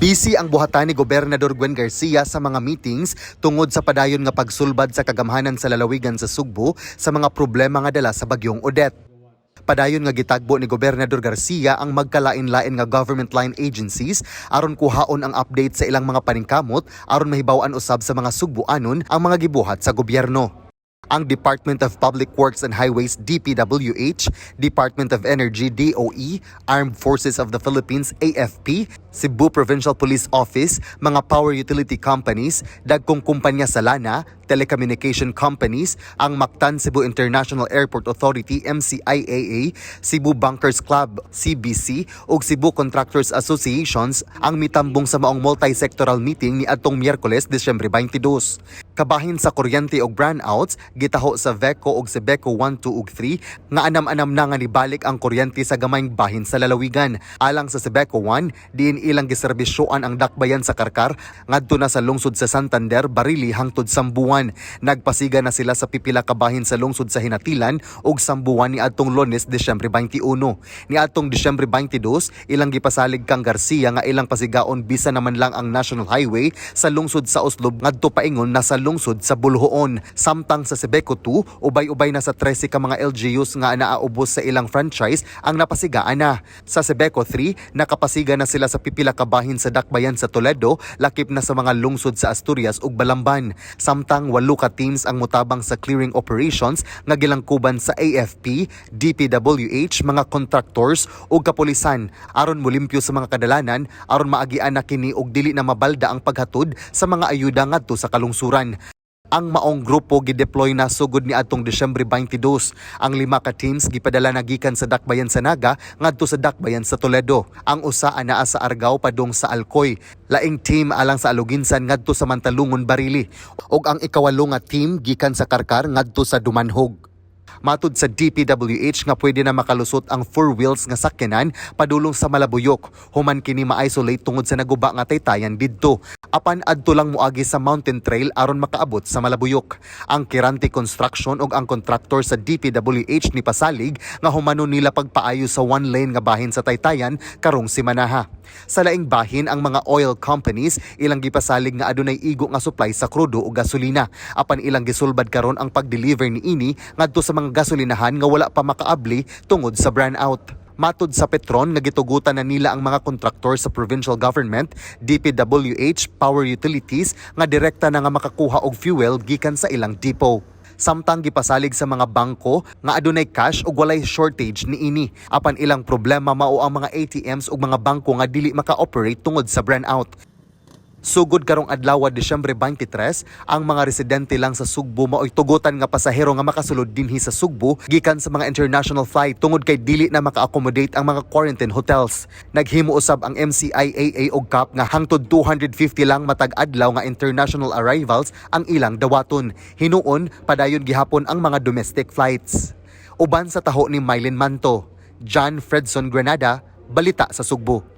Busy ang buhatan ni Gobernador Gwen Garcia sa mga meetings tungod sa padayon nga pagsulbad sa kagamhanan sa lalawigan sa Sugbo sa mga problema nga dala sa bagyong Odette. Padayon nga gitagbo ni Gobernador Garcia ang magkalain-lain nga government line agencies aron kuhaon ang update sa ilang mga paningkamot aron mahibaw-an usab sa mga Sugboanon ang mga gibuhat sa gobyerno. Ang Department of Public Works and Highways, DPWH, Department of Energy, DOE, Armed Forces of the Philippines, AFP, Cebu Provincial Police Office, mga power utility companies, dagkong kumpanya sa lana, telecommunication companies, ang Mactan Cebu International Airport Authority, MCIAA, Cebu Bankers Club, CBC, ug Cebu Contractors Associations ang mitambong sa maong multi-sectoral meeting ni adtong Miyerkules, Disyembre 22. Kabahin sa kuryente og brownouts, gitaho sa VECO ug Sebeco 1, 2 ug 3 nga anam-anam na nga nibalik ang kuryente sa gamayng bahin sa lalawigan. Alang sa Sebeco 1, diin ilang giserbisyoan ang dakbayan sa Carcar ngadto na sa lungsod sa Santander, Barili hangtod Sambuan. Nagpasiga na sila sa pipila ka bahin sa lungsod sa Ginatilan ug Sambuan ni adtong Lunes, Disyembre 21. Ni adtong Disyembre 22, ilang gipasalig kang Garcia nga ilang pasigaon bisa naman lang ang National Highway sa lungsod sa Oslob ngadto paingon na sa lungsod sa Boljoon. Samtang sa Sebeco 2, ubay-ubay na sa 13 ka mga LGUs nga naaubos sa ilang franchise ang napasigaan na. Sa Sebeco 3, nakapasiga na sila sa pipila ka bahin sa Dakbayan sa Toledo, lakip na sa mga lungsod sa Asturias ug Balamban. Samtang walo ka teams ang mutabang sa clearing operations nga gilangkuban sa AFP, DPWH, mga contractors ug kapulisan aron mulimpyo sa mga kadalanan aron maagian na kini og dili na mabalda ang paghatod sa mga ayuda ngadto sa kalungsuran. Ang maong grupo gideploy na sugod ni adtong Disyembre 22. Ang lima ka teams gipadala na gikan sa Dakbayan sa Naga ngadto sa Dakbayan sa Toledo. Ang usa anaa sa Argao padung sa Alcoy. Laing team alang sa Aloguinsan ngadto sa Mantalungon, Barili. Ug ang ikawalo nga team gikan sa Carcar ngadto sa Dumanjug. Matud sa DPWH nga pwede na makalusot ang four wheels nga sakyanan padulong sa Malabuyok human kini ma-isolate tungod sa naguba nga taytayan didto. Apan adto lang moagi sa mountain trail aron makaabot sa Malabuyok. Ang Quirante Construction ug ang kontraktor sa DPWH ni pasalig nga humano nila pagpaayo sa one lane nga bahin sa taytayan karong simanaha. Sa laing bahin, ang mga oil companies ilang gipasalig nga adunay igo nga supply sa krudo ug gasolina. Apan ilang gisulbad karon ang pag-deliver niini ngadto sa mga gasolinahan nga wala pa makaabli tungod sa brownout. Matod sa Petron nga gitugutan na nila ang mga kontraktor sa provincial government, DPWH, power utilities nga direkta na nga makakuha og fuel gikan sa ilang depot. Samtang gipasalig sa mga bangko nga adunay cash ug walay shortage niini. Apan ilang problema mao ang mga ATMs ug mga bangko nga dili maka-operate tungod sa brownout. Sugod karong adlaw, Disyembre 23, ang mga residente lang sa Sugbo maoy tugutan nga pasahero nga makasulod dinhi sa Sugbo gikan sa mga international flight tungod kay dili na maka-accommodate ang mga quarantine hotels. Naghimo usab ang MCIAA og cap nga hangtod 250 lang matag adlaw nga international arrivals ang ilang dawaton. Hinuon padayon gihapon ang mga domestic flights. Uban sa taho ni Mylene Manto, John Fredson Granada, Balita sa Sugbo.